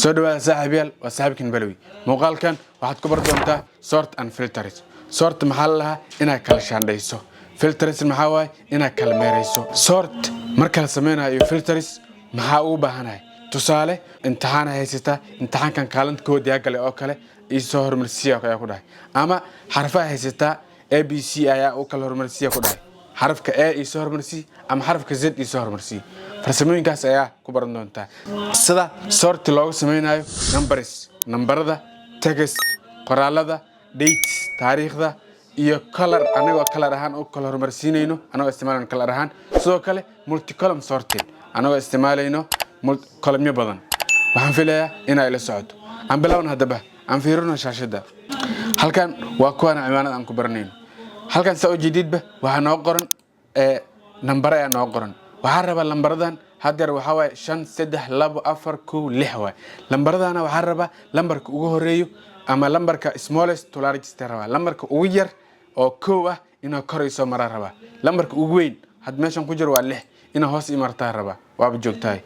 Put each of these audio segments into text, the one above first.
Soo dhawaada, saaxiibayaal. Waa saaxiibkan Balawi. Muuqaalkan waxaad ku bari doontaa sort and filters. Sort maxaa la lahaa? Inaad kala shaandhayso. Filters maxaa waaye? Inaad kala meerayso. Sort marka la sameynayo iyo filters maxaa ugu baahanahay? Tusaale, imtixaan haysataa, imtixaankan kaalinta kood yaa galay oo kale isoo hormarsiiya ayaa ku dhahay, ama xarfaha haysataa, A, B, C ayaa u kala hormarsiiya ku dhahay, xarafka A isoo hormarsii ama xarafka Z isoo hormarsii. Farsamooyinkaas ayaa ku baran doontaa, sida sort loogu sameynayo numbers, nambarada, text, qoraalada, dates, taariikhda, iyo color, anagoo color ahaan u kala horumarsiinayno, anagoo isticmaalayno color ahaan. Sidoo kale multicolumn sorting, anagoo isticmaalayno columnyo badan. Waxaan filayaa inay la socoto. Aan bilowna haddaba, aan fiirino shaashadda. Halkan waa kuwana ciwaanada aan ku baranayno. Halkan saa ujeedidba waxaa noo qoran nambare ayaa noo qoran. Waxaa rabaa lambaradan haddeer waxaa waaye shan, saddex, labo, afar, kow, lix waay. Lambaradana waxaa rabaa lambarka ugu horeeyo ama lambarka smallest to largest rabaa. Lambarka ugu yar oo kow ah inuu kor isoo maraa rabaa. Lambarka ugu weyn had meeshan ku jiro waa lix, inuu hoos i martaa rabaa. Waaba joogtahay.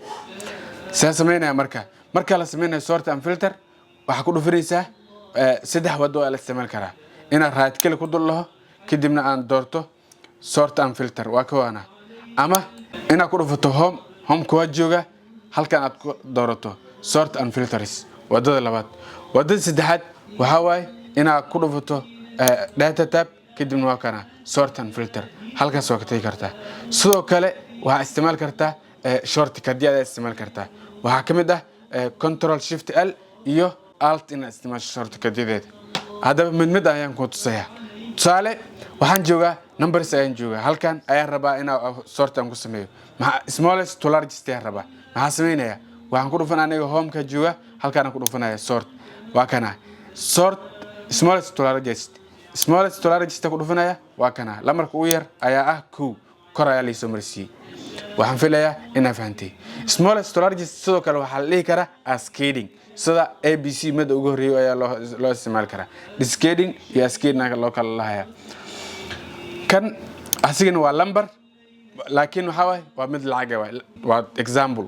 See sameynaya marka? Marka la sameynayo sort and filter, waxaa ku dhufinaysaa saddex wado oo la isticmaali karaa: inaad right click ku dul laho, kadibna aan doorto sort and filter, waa kawaana, ama inaad ku dhufato home. Homeka waa jooga, halkan aad ku doorato sort and filters, wadada labaad. Wadada saddexaad waxaa waaye inaad ku dhufato data tab, kadibna waa kana sort and filter, halkaas waa ka tagi kartaa. Sidoo kale waxaa isticmaali kartaa shortcut haddii aad isticmaali kartaa. Waxaa ka mid ah Control Shift L iyo Alt inaad isticmaasho shortcutyadeeda. Haddaba mid mid ayaan ku tusayaa. Tusaale, waxaan joogaa numbers ayaan joogaa. Halkan ayaan rabaa inaa sort aan ku sameeyo. Maxaa? Smallest to largest ayaan rabaa. Maxaa sameynaya? Waxaan ku dhufan, aniga homeka jooga, halkaan ku dhufanaya sort. Waa kana sort smallest to largest. Smallest to largest ku dhufanaya, waa kana. Lambarka ugu yar ayaa ah kow, kor ayaa laysoo marsiiyey. Waxaan filayaa inaa fahantay smallest to largest. Sidoo kale waxaa la dhihi karaa ascending, sida A, B, C mida ugu horreeyo ayaa loo isticmaali karaa. Descending iyo ascending loo kala lahaya. Kan asigana waa lambar, laakiin waxaa waaye waa mid lacag waay. Waa example.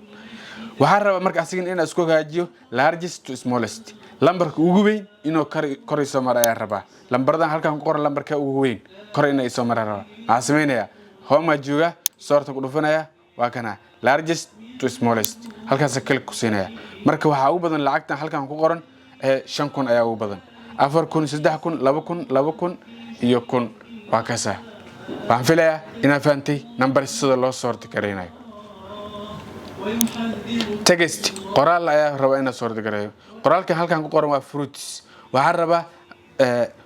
Waxaan rabaa marka asigana inaan isku hagaajiyo largest to smallest. Lambarka ugu weyn inuu kor isoo maro ayaan rabaa. Lambaradan halkan ku qoran, lambarka ugu weyn kor inay isoo mara rabaa. Maxaa samaynayaa? Home jooga, sorta ku dhufanaya, waa kana largest to smallest, halkaasa click ku siinaya. Marka waxaa ugu badan lacagtan halkan ku qoran 5,000 ayaa ugu badan, 4,000, 3,000, 2,000, 2,000 iyo 1,000. Waa kaasa. Waxaan filayaa inaad fahantay numbers sida loo sort garaynayo. Text, qoraal ayaa rabaa inaad sort gareeyo. Qoraalkan halkan ku qoran waa fruits. Waxaan rabaa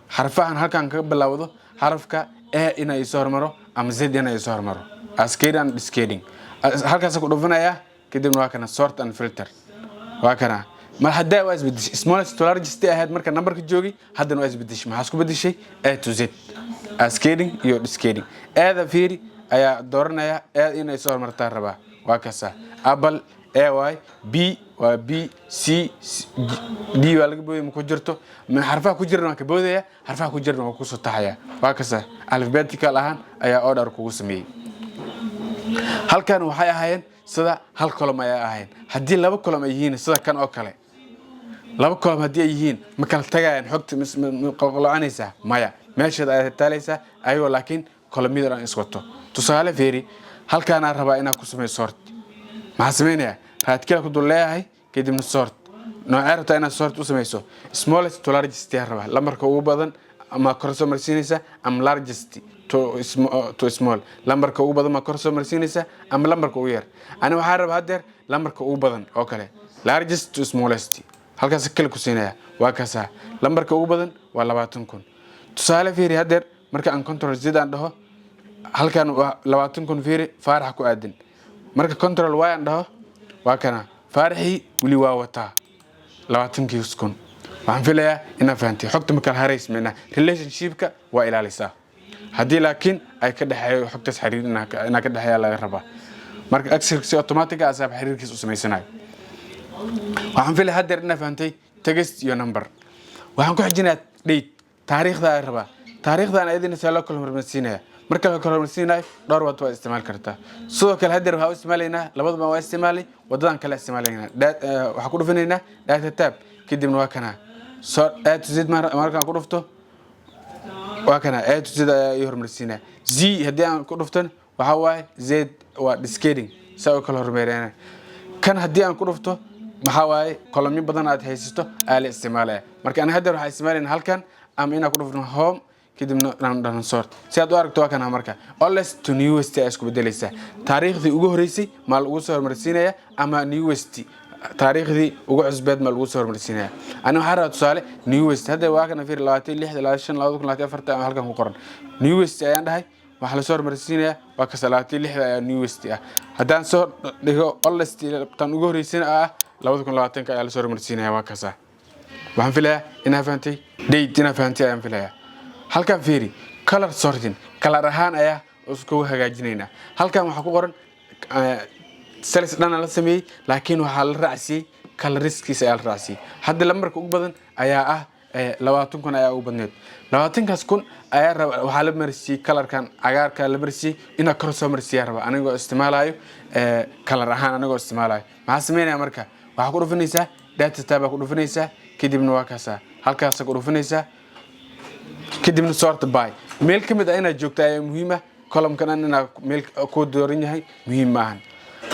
xarfahan halkan kaga bilowdo, xarafka A ina isoo hormaro ama Z ina isoo hormaro, ascending and descending. Halkaas ku dhufanaya, kadibna waa kana sort and filter, waa kana. Mar haddaa waa isbedeshay. Smallest to largest ahayd marka numberka joogay, haddana waa isbedeshay. Maxaa isku bedeshay? A to Z, ascending iyo descending. Aada fiiri ayaa dooranaya, A inay soo hormartaa rabaa. Waa kasa apple A y, B waa B, C, D waa laga boodaya, ma ku jirto. Xarfaha ku jirna waa ka boodaya, xarfaha ku jirna waa kusoo taxaya. Waa kasa, alphabetical ahaan ayaa order kugu sameeyey. Halkan waxay ahaayeen sida hal column ayay ahaayeen. Haddii laba column ay yihiin, sida kan oo kale, laba column haddii ay yihiin, ma kala tagayaan xogta? Ma qalqaloocanaysaa? Maya, meesheed ayaad taalaysaa ayagoo, laakiin columnyada dhan iswato. Tusaale fiiri, halkaanaa rabaa inaad ku sameeyo sort. Maxaa samaynayaa? Right click ku dul leeyahay, kadibna sort. Noocee rabtaa inaad sort u samayso? Smallest to largest yaa rabaa. Lambarka ugu badan ama kor soo marsiinaysa ama largest to small? Lambarka ugu badan ma kor soo marsiinaysa ama lambarka ugu yar? Ani waxaa rabaa haddeer lambarka ugu badan oo kale, largest to smallest. Halkaas click ku siinaya, waa kaasaa. Lambarka ugu badan waa 20,000. Tusaale fiiri, haddeer marka aan Control Z aan dhaho, halkan waa 20,000. Fiiri, Faarax ku aadan. Marka Control Y aan dhaho, waa kana, Faaraxii weli waa wataa 20,000. Waxaan filayaa inaad fahantay. Xogta ma kala harays, micnaha relationshipka waa ilaalisaa. Haddii laakiin ay ka dhexeeyo xogtaas xiriir inaa ka dhexeeya laga rabaa. Marka Excel si automatic ah asaab xiriirkiis u samaysanayo. Waxaan filaya haddeer inaad fahantay text iyo number. Waxaan ku xijinayaa date, taariikhda ay rabaa. Taariikhdan ayadina see loo kala hormarsiinaya? Marka la kala hormarsiinayo, dhowr wad waa isticmaali kartaa. Sidoo kale haddeer waxaa u isticmaalaynaa, labaduba waa isticmaalay, wadadan kale isticmaalaynaa. Waxaa ku dhufinaynaa data tab, kadibna waa kana so A to Z. Markaan ku dhufto, waa kana A to Z ayaa ii hormarsiinaya. Z haddii aan ku dhuftan, waxaa waaye Z waa descending, saa u kala hormeerayna. Kan haddii aan ku dhufto, maxaa waaye? Columnyo badan aad haysato ayaa la isticmaalaya. Marka aniga haddeer waxaa isticmaalayna halkan ama inaan ku dhufno home, kadibna dhan sort. Si aad u aragto, waa kana. Marka oldest to newest ayaa isku bedelaysaa. Taariikhdii ugu horeysay maa lagu soo hormarsiinaya ama newest, taariikhdii ugu cusbeed ma lagu soo hormarsiinaya? Ani waxaa rabaa tusaale newest. Hadda waa kana, fiir, 26/25/2024 halkan ku qoran. Newest ayaan dhahay, waxaa lasoo hormarsiinaya waa kasa, 26-da ayaa newest ah. Haddaan soo dhigo oldest, tan ugu horeysana ah, 2020-ka ayaa lasoo hormarsiinaya, waa kasa. Waxaan filayaa inaa fahantay date, inaa fahantay ayaan filayaa. Halkan fiiri, color sorting, color ahaan ayaa iskugu hagaajinaynaa. Halkan waxaa ku qoran cells dhana la sameeyey, laakiin waxaa la raacsiiyey colorskiisa ayaa la raacsiiyey. Hadda lambarka ugu badan ayaa ah 20,000 ayaa ugu badneed. 20,000-kaas ayaa raba, waxaa la marsiiyey colorkan cagaarka la marsiiyey. Inaa kor soo marsiiyaa raba anigoo isticmaalayo color ahaan, anigoo isticmaalayo. Maxaa sameynaya marka? Waxaa ku dhufanaysaa data tab baa ku dhufanaysaa, kadibna waa kaasaa, halkaasa ku dhufanaysaa, kadibna sort by. Meel ka mid ah inaad joogto ayaa muhiim ah. Columnkan dhan inaad meel ku dooran yahay muhiim maahan.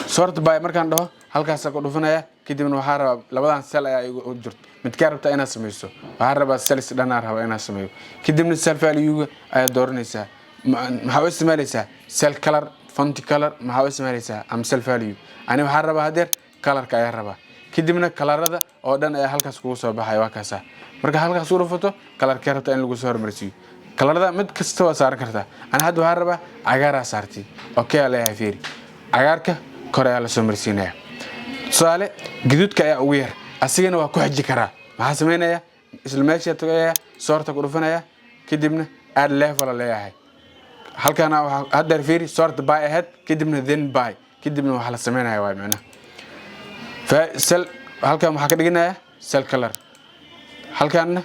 Sort by markaan dhaho, halkaasaa ku dhufanaya, kadibna waxaa rabaa labadan cell ayaa igu jirto. Midkaa rabtaa inaad samayso? Waxaa rabaa cells dhanaa rabaa inaad sameeyo. Kadibna cell value ayaa dooranaysaa. Maxaa u isticmaalaysaa? Cell color, font color, maxaa u isticmaalaysaa? Ama cell value? Ani waxaa rabaa hadeer colorka ayaa rabaa. Kadibna colorada oo dhan ayaa halkaas kugu soo baxaya, waa kaasa. Marka halkaas ku dhufato, colorkee rabtaa in lagu soo hormarsiiyo? Colorada mid kasta waa saaran kartaa. Ani hadda waxaa rabaa cagaaraa saartay, okay aa leeyahay. Fiiri, cagaarka kor ayaa lasoo marsiinaya. Tusaale, gaduudka ayaa ugu yar, asigana waa ku xiji karaa. Maxaa sameynaya? Isla meesha tagaya, sortta ku dhufanaya, kadibna add level leeyahay. Halkana waxaa haddeer fiiri, sort by ahead, kadibna then by, kadibna waxaa la sameynaya waay macnaha cell. Halkan waxaa ka dhiganaya cell color, halkanna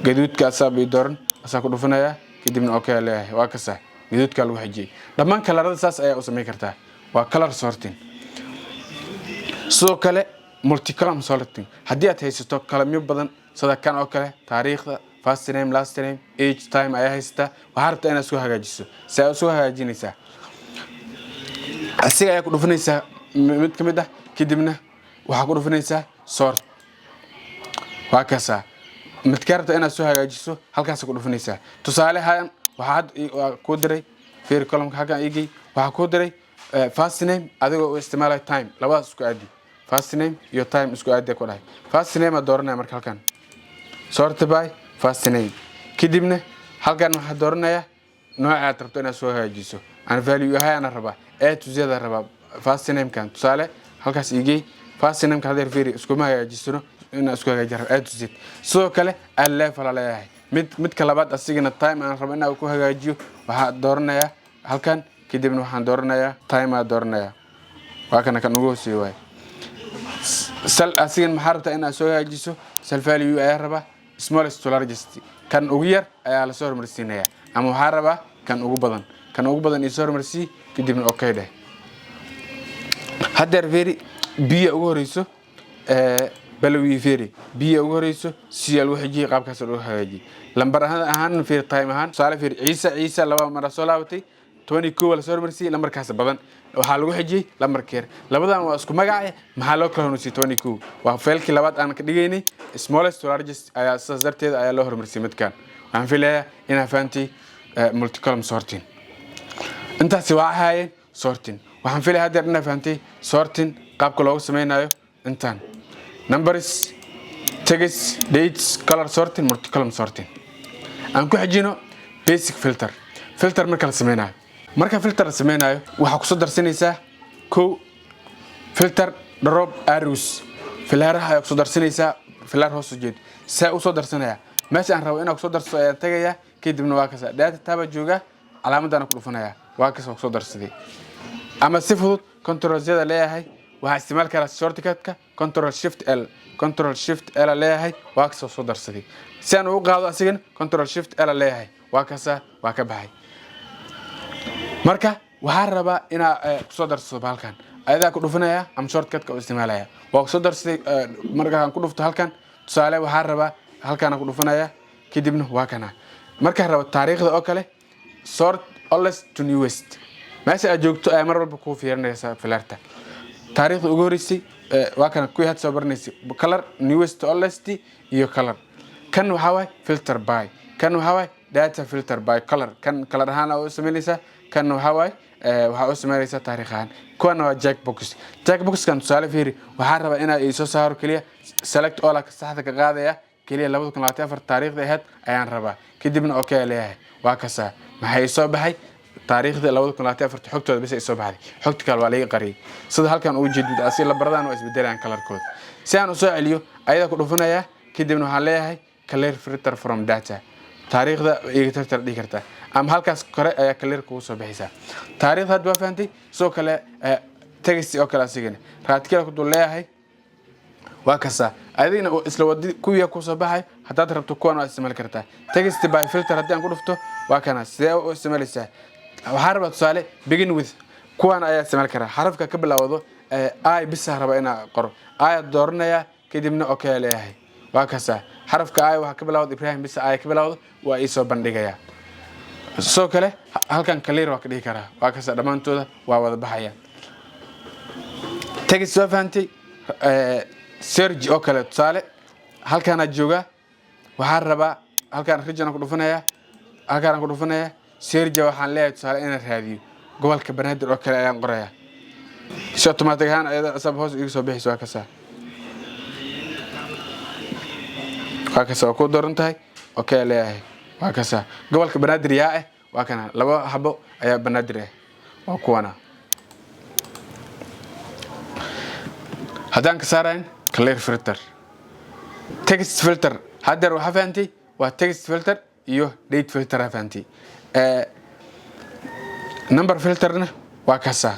gaduudka asaa bii dooran, asaa ku dhufanaya, kadibna okay leeyahay. Waa kasa, gaduudka lagu xijiyey. Dhammaan colorada saas ayaa u samayn kartaa, waa color sorting. Sidoo kale multicolumn sorting, haddii aad haysato columnyo badan sida kan oo kale, taariikhda, first name, last name, age, time ayaa haysataa, waxaa rabtaa inaad isku hagaajiso. Si aad isku hagaajinaysaa, asiga ayaa ku dhufanaysaa mid ka mid ah, kadibna waxaa ku dhufanaysaa sort. Waa kaasaa. Midkaa rabta inaad soo hagaajiso, halkaasa ku dhufanaysaa. Tusaale ahaan, waxaa hadda kuu diray, fiir, columnka halkan igey, waxaa kuu diray first name adigoo u isticmaalaya time. Labadaas isku aadi, first name iyo time isku aadi ku dhahay. First name aad dooranaya. Marka halkan sort by first name, kadibna halkan waxaa dooranaya nooca aad rabto inaad soo hagaajiso. Aan value ahay ana rabaa, A to Z aan rabaa. First name-kan tusaale halkaas igey. First name-ka hadeer fiiri, iskuma hagaajisano, inaan isku hagaajiyo rabo A to Z. Sidoo kale add level aa leeyahay. Midka labaad asigana time aan rabo inaan ku hagaajiyo, waxaa dooranayaa halkan, kadibna waxaan dooranayaa time aa dooranayaa. Waa kana, kan ugu hooseeyo waay. Cell asigan maxaa rabtaa inaad soo hagaajiso? Cell value ayaa rabaa, smallest to largest, kan ugu yar ayaa lasoo hormarsiinaya, ama waxaa rabaa kan ugu badan, kan ugu badan isoo hormarsii, kadibna okay dheh. Haddeer fiiri, biya ugu horeyso balowi, fiiri, biya ugu horeyso, si lagu xijiyey, qaabkaas loo hagaajiyey. Lambar ahaan fiiri, time ahaan. Tusaale fiiri, Ciise, Ciise laba mar soo laabatay, 21 la soo hormarsiyey, lambarkaas badan waxaa lagu xijiyey lambarka yar. Labadan waa isku magac, maxaa loo kala hormarsiyey 21? Waa faylkii labaad aan ka dhigaynay, smallest to largest ayaa, sidaas darteed ayaa loo hormarsiyey midkan. Waxaan filayaa inaa fahantay multicolumn sorting. Intaasi waa ahaayeen sorting. Waxaan filaya haddeer inaa fahantay sorting qaabka loogu sameynayo intaan: numbers, text, dates, color sorting, multicolumn sorting. Aan ku xijino basic filter. Filter marka la sameynayo, marka filter la sameynayo, waxaa kusoo darsanaysaa kow filter drop arrows, filaaraha ayaa kusoo darsanaysaa, filaar hoos u jeed. See usoo darsanaya? Meesha aan rabo inaan kusoo darsado ayaan tagayaa, kadibna waa kasa, data tab jooga, calaamadana ku dhufanaya, waa kasa, kusoo darsaday. Ama si fudud control Z leeyahay. Waxaa isticmaali karaa shortcutka control shift L. Control shift L leeyahay, waa kasoo soo darsaday. Si aan ugu qaado asigana, control shift L leeyahay, waa kasa, waa ka baxay. Marka waxaa rabaa inaa kusoo darsado bahalkan, ayadaa ku dhufanaya ama shortcutka u isticmaalaya. Waa kusoo darsaday. Markaan ku dhufto halkan, tusaale waxaa rabaa halkaan ku dhufanaya, kadibna waa kana. Markaan rabo taariikhda oo kale, sort oldest to newest, meesha aad joogto ayaa mar walba kuu fiirinaysa filarta. Taariikhda ugu horeysay waa kana, kuwii had soo baranaysay, color, newest to oldest iyo color. Kan waxaa waay filter by, kan waxaa waay date filter by color. Kan color ahaan u samaynaysaa, kan waxaa waay waxaa u samaynaysaa taariikh ahaan. Kuwana waa checkbox. Checkboxkan tusaale fiiri, waxaa rabaa inaa isoo saaro keliya, select all saxda ka qaadaya, keliya 2024 taariikhda ahayd ayaan rabaa. Kadibna okay leeyahay. Waa kasaa, maxay soo baxay? Taariikhda 2024 xogtooda bis ay soo baxday, xogta kale waa laga qariyay. Sida halkan ugu jeedid, asi lambaradaan waa isbedelayaan colorkooda. Si aan usoo celiyo, ayadaa ku dhufanayaa, kadibna waxaan leeyahay clear filter from data. Taariikhda iga tirtir dhihi kartaa, ama halkaas kore ayaa clear kugu soo bixaysaa. Taariikhda hadda waa fahantay. Sidoo kale text oo kale, asigana right click ku dul leeyahay. Waa kasaa, adigna isla wadi kuwii kusoo baxay. Haddaad rabto kuwan waa isticmaali kartaa. Text by filter haddii aan ku dhufto, waa kana. Sidee u isticmaalaysaa? Waxaa rabaa tusaale begin with, kuwan ayaa isticmaali karaa. Xarafka ka bilowdo i bisa raba inaa qoro, ayaa dooranaya, kadibna okay leeyahay. Waa kasaa, xarafka i waxaa ka bilowda Ibrahim bisa, i ka bilowdo waa iisoo bandhigaya. Sidoo kale halkan clear waa ka dhihi karaa. Waa kasaa, dhammaantooda waa wada baxaya. Text waa fahantay. Search oo kale, tusaale halkaanaa joogaa, waxaan rabaa halkaan region ku dhufanaya, halkaan ku dhufanaya, search waxaan leeyahay. Tusaale inaan raadiyo gobolka Banaadir oo kale ayaan qoraya, si automatic ahaan ayada asab hoos iga soo bixayso. Waa kasaa, waa kasaa, waa ku dooran tahay, okay leeyahay. Waa kasaa, gobolka Banaadir yaa ah, waa kana, laba habo ayaa Banaadir ah, waa kuwana. Haddaan ka saarayn, clear filter. Text filter haddeer waxaa fahantay waa text filter iyo date filter aa fahantay. Number filterna waa kasaa.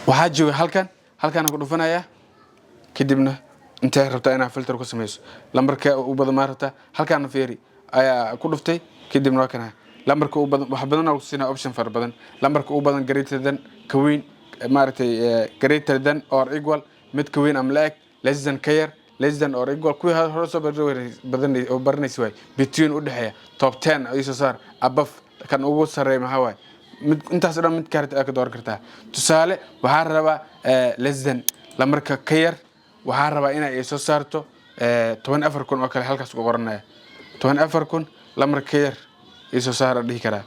Waxaa jooga halkan, halkaana ku dhufanaya, kadibna intee rabtaa inaad filter ku samayso? Lambarka u badan maa rabtaa? Halkaana fiiri, ayaa ku dhuftay, kadibna waa kana lambarka u badan. Wax badan oo siinaa, option fara badan. Lambarka u badan, greater than, ka weyn, maaragtay, greater than or equal, mid ka weyn ama la eg, less than, ka yar, less than or equal, kuwii hore soo badan oo baranaysa waay, between, u dhexeeya, top 10 isoo saar, above, kan ugu sarreeya maxaa waay. Mid intaas oo dhan mid kaarta aad ka dooran kartaa. Tusaale waxaa rabaa less than, lambarka ka yar. Waxaa rabaa inay soo saarto 14,000 oo kale, halkaas ku qoranaya 14,000 lambarka ka yar isoo saara dhihi karaa.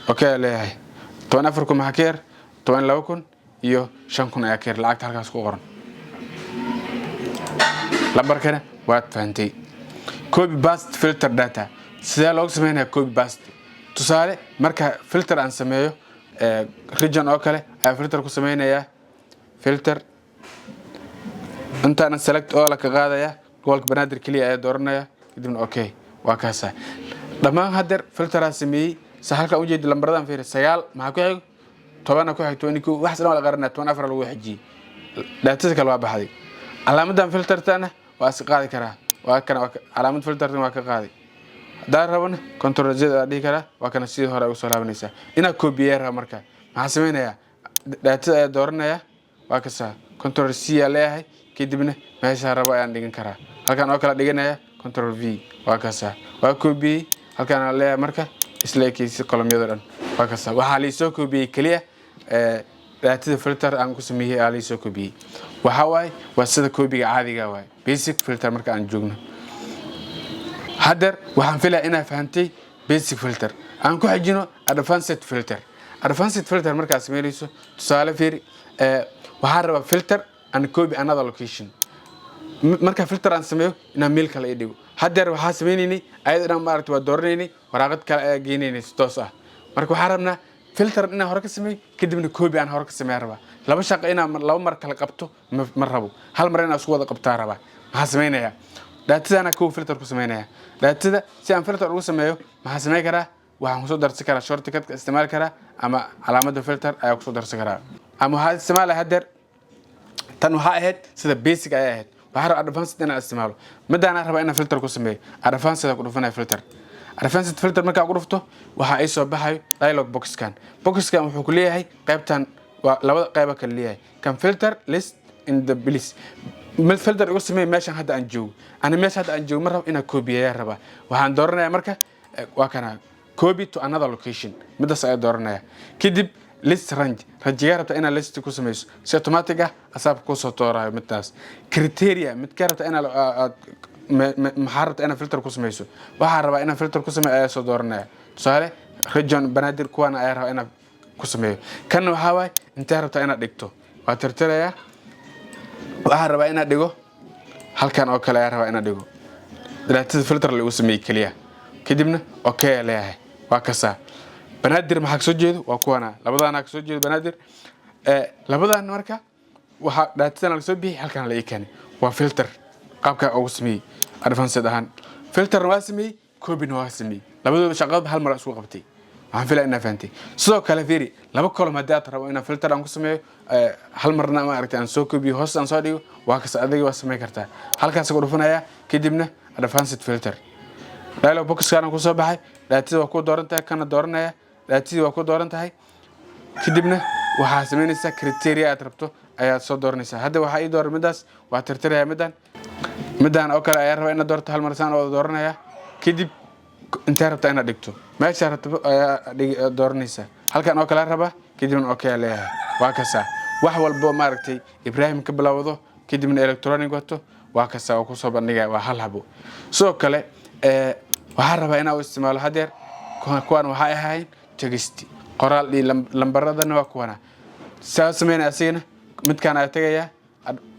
Okay leeyahay. 14,000 maxaa ka yar? 12,000 iyo 5,000 ayaa ka yar lacagta halkaas ku qoran. Lambarkana waad fahantay. Copy paste filter data, sidee loogu sameynaya copy paste? Tusaale marka filter aan sameeyo, region oo kale ayaa filter ku sameynayaa. Filter intaana select all ka qaadaya, gobolka Banaadir keliya ayaa dooranaya, kadibna okay. Waa kaasa dhammaan. Haddeer filteraa sameeyey. Sa halkan ujeedi, lambaradan fiiri, sagaal maxaa ku xigo? 10 ku xig, 21, waxaas dhan waa la qaranaya. 14 lagu xijiyey, datada kale waa baxday. Calaamadan filtertana waa iska qaadi karaa. Waa kana, calaamad filtertan waa ka qaaday. Haddaan rabana, control Z aa dhihi karaa. Waa kana, sidii hore ugu soo laabanaysaa. Inaa koobiyeya raba, marka maxaa sameynayaa? Datada ayaa dooranaya. Waa kasaa, control C aa leeyahay, kadibna meeshaa rabo ayaan dhigan karaa. Halkan oo kale dhiganaya, control V. Waa kasaa, waa koobiyey. Halkaan aan leeyahay marka isla ekeysi columnyada dhan. Waa kasaa, waxaa liisoo koobiyey keliya datada filter aan ku sameeyey aa liisoo koobiyey. Waxaa waaye waa sida koobiga caadiga waaye, basic filter marka aan joogno. Haddeer waxaan filaya inaa fahantay basic filter. Aan ku xijino advanced filter. Advanced filter markaad sameynayso, tusaale fiiri, waxaan rabaa filter and copy another location. Marka filter aan sameeyo, inaan meel kale i dhigo. Haddeer waxaa sameynaynay ayada dhan, maaragta, waa dooranaynay, waraaqad kale ayaa geynaynay si toos ah. Marka waxaan rabnaa filter inaan hore ka sameeyo, kadibna copy aan hore ka sameeya rabaa. Laba shaqo inaan laba mar kala qabto ma rabo, hal mar inaan isku wada qabtaa rabaa. Maxaa sameynayaa? Datadana kow filter ku sameynaya. Datada si aan filter ugu sameeyo, maxaa sameyn karaa? Waxaan kusoo darsan karaa shortcutka, isticmaali karaa, ama calaamada filter ayaa kusoo darsan karaa, ama waxaa isticmaalaya haddeer. Tan waxaa ahayd sida basic ayay ahayd. Waxaa rabaa advanced inaan isticmaalo. Midaanaa rabaa inaan filter ku sameeyo, advanced ku dhufanaya filter. Advanced filter markaa ku dhufto, waxaa ii soo baxayo dialog boxkan. Boxkan wuxuu ku leeyahay qaybtan waa labada qayba kale leeyahay. Kan filter list in the place, mid filter igu sameey meeshan hadda aan joogo. Ani meesha hadda aan joogo ma rabo inaan koobiyeeya rabaa. Waxaan dooranayaa marka waa kana copy to another location, midaas ayaa dooranaya. Kadib list range, range-igaa rabta inaad list ku samayso, si automatic ah asaabka kusoo toorayo midtaas. Criteria, midkaa rabta inaad aad maxaa rabta inaad filter ku samayso? Waxaa rabaa inaan filter ku sameeyo ayaa soo dooranaya. Tusaale, region Banaadir, kuwaana ayaa rabaa inaan ku sameeyo. Kanna waxaa waaye intee rabtaa inaad dhigto. Waa tirtirayaa. Waxaa rabaa inaad dhigo halkan oo kale ayaa rabaa inaad dhigo data-da filter lagu sameeyey keliya. Kadibna okay ayaa leeyahay. Waa kasaa. Banaadir maxaa kasoo jeedo? Waa kuwana, labadaana kasoo jeedo Banaadir. Labadan marka waxaa data-dan laga soo bixiyay, halkan la ii keenay. Waa filter qaabka ugu sameeyey advanced ahaan. Filterna waa sameeyey, copyna waa sameeyey, labadooda shaqadaba hal mar isku qabtay. Waxaan filaya inaa fahantay. Sidoo kale fiiri, laba column haddii aad rabo inaan filter aan ku sameeyo, hal marna ma aragtay aan soo kobiyo, hoos aan soo dhigo, waa kas, adiga waa samayn kartaa. Halkaas ku dhufanaya, kadibna advanced filter dialog boxkaana kusoo baxay. Data-da waa ku dooran tahay, kana dooranaya. Data-dii waa ku dooran tahay. Kadibna waxaa samaynaysaa criteria aad rabto ayaad soo dooranaysaa. Hadda waxaa ii dooran midaas, waa tirtiraya midaan. Midaan oo kale ayaa rabaa inaad doorto, hal mar saan wada dooranaya. Kadib intee rabtaa inaad dhigto? Meeshaa rabto ayaa dooranaysaa. Halkan oo kale rabaa, kadibna okay ayaa leeyahay. Waa kasaa, wax walbo maaragtay Ibrahim ka bilowdo, kadibna electronic wato, waa kasaa, waa kusoo bandhigaya, waa hal habo. Sidoo kale waxaa rabaa inaa u isticmaalo hadeer kuwan waxay ahayn text, qoraal iyo lambaradana waa kuwana. Saa sameynaya asigana midkaan ayaa tagayaa.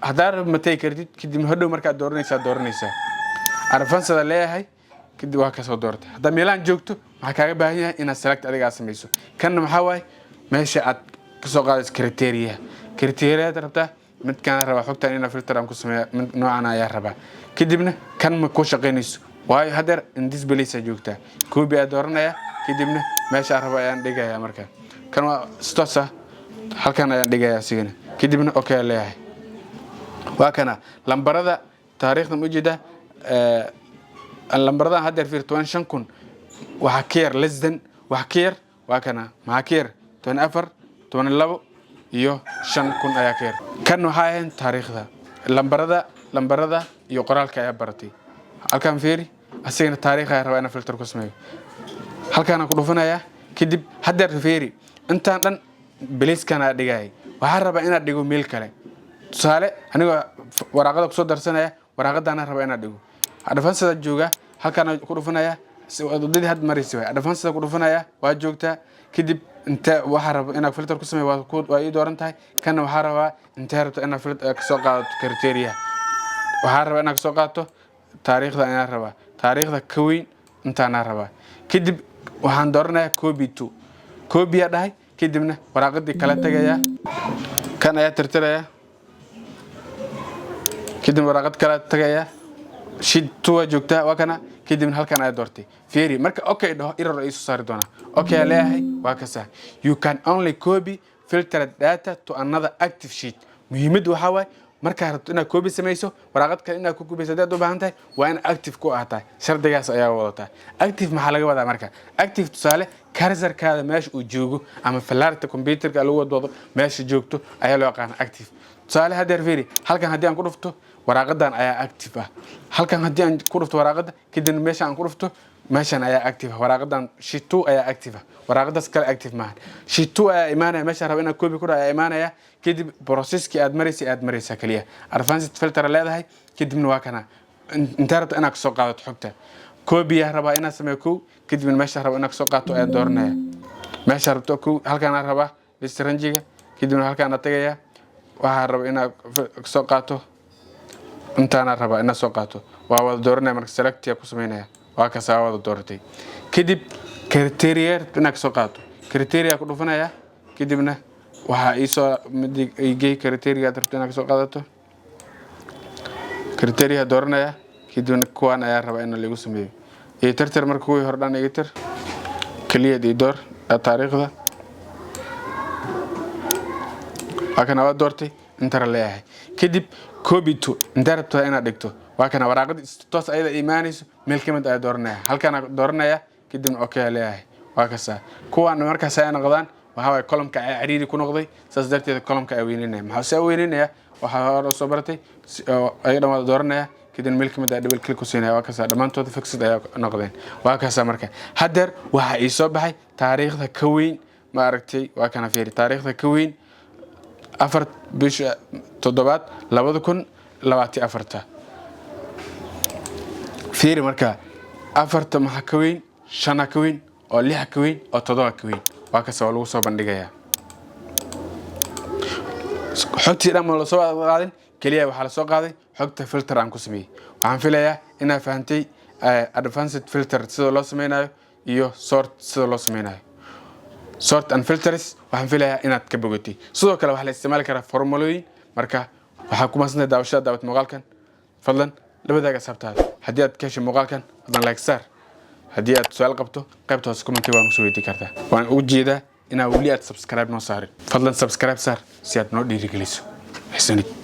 Haddaa rab ma tagi kartid. Kadib hadhow markaad dooranaysaa advanced leeyahay. Kadib waa kasoo dooratay. Haddaa meelahan joogto, maxaa kaaga baahan yahay? Inaad select adiga aad samayso. Kanna maxaa waaye? Meesha aad kasoo qaadayso criteria. Criteria rabtaa, midkaan rabaa xogtan inaa filter aan ku sameeya, mid noocan ayaa rabaa. Kadibna kan ma ku shaqaynayso, waayo hadeer in this place aa joogtaa. Copy ayaa dooranaya, kadibna meesha aan rabo ayaan dhigaya. Marka kan waa si toos ah, halkan ayaan dhigaya asigana. Kadibna okay ayaan leeyahay. Waa kana lambarada, taariikhda ma ujeedaa? Lambaradan haddeer fiir, 15,000 waxaa ka yar, less than wax ka yar. Waa kana, maxaa ka yar? 14, 12 iyo 5,000 ayaa ka yar. Kan waxaa ahayn taariikhda, lambarada, lambarada iyo qoraalka ayaa baratay. Halkan fiiri, asigana taariikh ayaa rabaa inaan filter ku sameeyo. Halkaana ku dhufanayaa. Kadib haddeer fiiri, intaan dhan place-kan aa dhigayay. Waxaa rabaa inaad dhigo meel kale. Tusaale, anigoo waraaqada kusoo darsanaya, waraaqadaana rabaa inaad dhigo. Advanced jooga, halkaana ku dhufanaya. Wadadii had maraysa waay. Advanced ku dhufanaya, waa joogtaa. Kadib inte waxaa raba inaad filter ku sameeyo, waa ii dooran tahay. Kana waxaa rabaa intee rabta inaad kasoo qaadato criteria. Waxaa rabaa inaad kasoo qaadato taariikhda ayaan rabaa, taariikhda ka weyn intaanaa rabaa. Kadib waxaan dooranayaa copy to. Copy aa dhahay. Kadibna waraaqadii kala tagayaa, kan ayaa tirtiraya. Kadib waraaqad kala tagayaa, sheet two waa joogtaa, waa kana. Kadibna halkan ayaa doortay. Fiiri, marka okay dhaho, error ay soo saari doonaa. Okay aa leeyahay. Waa kasa, you can only copy filtered data to another active sheet. Muhiimaddu waxaa waaye, markaa rabto inaad copy samayso, waraaqad kale inaad ku copyso haddaad u baahan tahay, waa in active ku ahaataa. Shardigaas ayaa wadataa. Active maxaa laga wadaa marka? Active, tusaale, cursorkaada meesha uu joogo ama falaarta computerka lagu wadwado meesha joogto ayaa loo yaqaana active. Tusaale, haddeer fiiri, halkan haddii aan ku dhufto, waraaqadan ayaa active ah. Halkan haddii aan ku dhufto waraaqada, kadibna meesha aan ku dhufto, meeshan ayaa active ah. Waraaqadan sheet two ayaa active ah, waraaqadaas kale active maahan. Sheet two ayaa imaanaya, meesha raba inaad copy ku dhaho ayaa imaanaya. Kadib processkii aad maraysay aad maraysaa kaliya. Advanced filter leedahay. Kadibna waa kana, intee rabta inaad kasoo qaadato xogta? Copy yaa rabaa inaad sameeyo kow. Kadibna meesha raba inaad kasoo qaato ayaan dooranaya. Meesha rabto kow, halkaan rabaa list range-iga. Kadibna halkaan tagaya, waxaa raba inaad kasoo qaato, intaana rabaa inaad soo qaato. Waa wada dooranaya marka, select ku sameynaya. Waa kaasa, waa wada dooratay. Kadib criteria inaad kasoo qaato, criteria ku dhufanaya. Kadibna waxaa iisoo mid igey criteria aad rabto inaad kasoo qaadato. Criteria dooranaya. Kadibna kuwaan ayaa rabaa in lagu sameeyo iyo tirtir. Marka kuwii hore dhan iga tir, keliyaad ii door taariikhda. Waa kana, waa doortay, intara leeyahay. Kadib copy to ayaa leeyahay. Copy to, intee rabtaa inaad dhigto? Waa kana waraaqadii toos ayada imaanayso. Meel ka mid ayaa dooranaya, halkaana dooranaya, kadibna okay ayaa leeyahay. Waa kasaa. Kuwaan markaas ay noqdaan, waxaa waaye columnka ayaa ciriiri ku noqday, saas darteed columnka ayaa weyninaya. Maxaa se weyninaya? Waxaa hore usoo baratay ayaga dhan wada dooranaya, kadibna meel kamid ah double click ku siinaya. Waa kasaa, dhammaantooda fixed ayaa noqdeen. Waa kasaa. Marka haddeer waxaa ii soo baxay taariikhda ka weyn, ma aragtay? Waa kana, fiiri, taariikhda ka weyn 4 bisha toddobaad 2024. Fiiri marka, afarta maxaa ka weyn? Shana ka weyn, oo lixa ka weyn, oo toddoba ka weyn. Waa kasa, waa lagu soo bandhigayaa. Xogtii dhan ma lasoo qaadin, keliya waxaa lasoo qaaday xogta filter aan ku sameeyey. Waxaan filayaa inaad fahantay advanced filter sida loo sameynayo iyo sort sida loo sameynayo, sort and filters. Waxaan filayaa inaad ka bogatay. Sidoo kale waxaa la isticmaali karaa formulooyin. Marka waxaa ku mahadsantahay daawashada daawat muuqaalkan. Fadlan la wadaaga asxaabtaada. Haddii aad ka heshay muuqaalkan, fadlan like saar. Haddii aad su-aal qabto, qaybta hoose commenti waan kusoo weydii kartaa. Waan ugu jeedaa inaa weli aad subscribe noo saarin. Fadlan subscribe saar si aad noo dhiirigeliso. Xsanid.